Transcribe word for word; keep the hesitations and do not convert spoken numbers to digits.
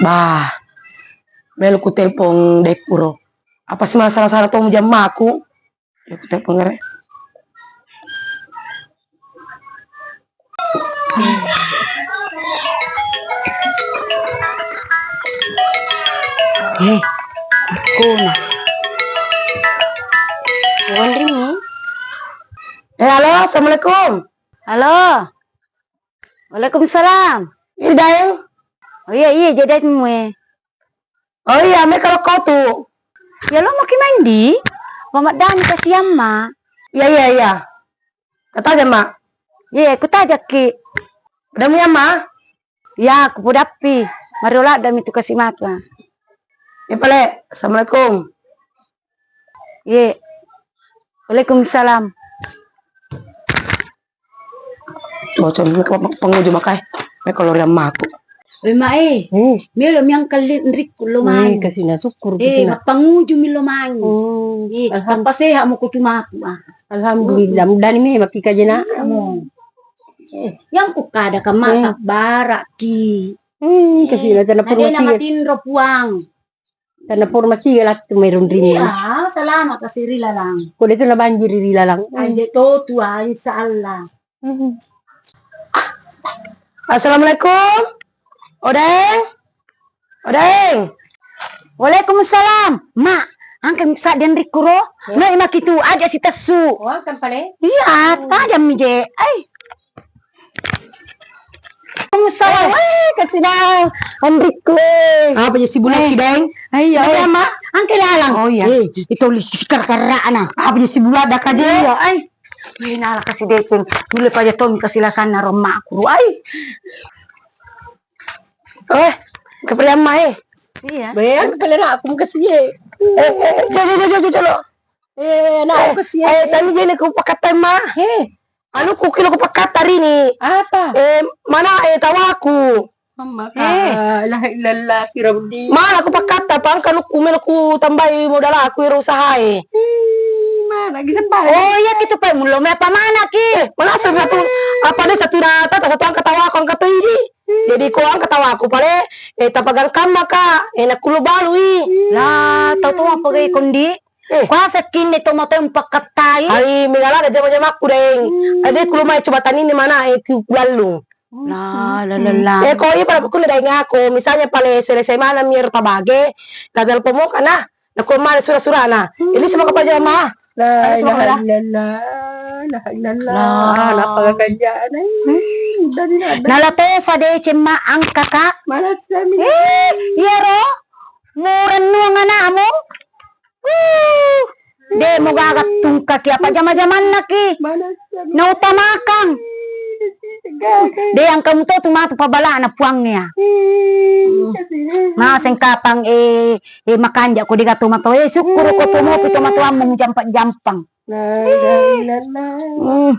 Bah, melo ku telpon dekkuro. Apa si masalah-salah to jammaku? Ya, ku telpon ngere. Eh, kona. Wandrini? Eh, halo, assalamualaikum. Halo. Waalaikumsalam. Iya, Daeng. Oh iya, iya, jadi mu, eh. Oh iya, me kalau kau tu. Ya, lo mau ki mandi? Mama Dani kasihan, Ma. Iya, iya, iya. Kata aja, Ma. Iya, ku tajak ki. Udah mu ya, Ma? Ya, ku pudappi. Mari ola dami tu kasih mata. Ya, pale. Assalamualaikum. Ye. Waalaikumsalam. Cocok ni, pang-, panguju makai. Me kalau riammaku. Woi, Mak, eh. Hmm. Melo miang kalli nrikku lo mai. Eh, kasina syukur, eh, kasina. Mappanguju mi lo mai. Hmm. Eh, alham-, tanpa sehat mau kutu maku, ah. Alhamdulillah, mudah ni me maki kajena. Iya, mo. Eh, yang ku kada kama, eh, sabbaraki. Hmm, eh, kasina, tena purwa, nadena matinro puang. Tena purwa masiga lattu mai runrinna. Iya, salama kasi ri lalang. Ko de tu nabanjiri ri lalang. Ande to tua, insya Allah. Hmm. Assalamualaikum. Odeng. Odeng. Waalaikumsalam. Ma, angka sa den rikuro. Ya. No imakitu aja si tesu. Oh, angka pale? Iya, hmm, tajam mi je. Ai. Waalaikumsalam. Eh. Eh, kasina, Andrikku, eh. Apa je si Bulaki, eh, Deng? Iya, eh. Ada, Ma? Angke lalang. Oh, iya. Eh, itu li sikar-karak na. Apa je si Bulada kaje? Iya, ai. Weh, nala kasi deceng. Mule paja tomi kasi lasanna rommaku. Ai. Eh, kepriamma, eh. Iya. Bayang kepala aku kasih, eh. Eh, eh, eh, jolo, jolo, jolo, jolo. Eh, na, eh, kasihan, eh, eh. Tani jene ku pakkatta, Ma. Eh. Anu ku kilo ku pakkatta rini. Apa? Eh, mana, eh, tawaku. Amma ka, eh, la ilaha illallah, si Rabbi. Mana ku pakkatta, pangka nu ku melo ku tambai modalaku ero usahae. Ih, mana lagi sembarang. Oh, iya, kitu, Pak. Mulo me apa mana ki? Eh, mana satu, apa de satu rata, satu angka tawaku, angka to ini. Jadi ko angka tawaku pale, eh, tapagangkamma ka, eh, nakkulo balui. Lah, tau to apa gai kondi? Eh. Kuasa kinni tomatoa mpakkattai. Ai, mengala ada jama-jamakku, Deng. Hmm. Ade, ku lumai coba tanini mana, eh, ku, ku lallung. La, la, la, la. Eh, ko iya pada buku Deng aku, misalnya pale selesai mana mir tabage, la telepon mo kana, nakko mana sura-surana. Hmm. Ini semua kepaja ma. La ilaha illallah, la ilaha illallah. La. Napa gak kerjaan, eh? Hmm. Udah, Dina, udah. Nala tesa deceng ma angka ka. Mana sami? Eh, iya ro. Murennuang anakmu. Uh, de mo gaga tungkaki apa jama-jamanna ki. Nautamakang. De yang kamu to tu matu pabalana puang ya. Naseng kapang, eh, eh, makanja ko de gato mato, eh, syukur ko to mo pi to matuammu jampang-jampang. La ilaha illallah. Hmm.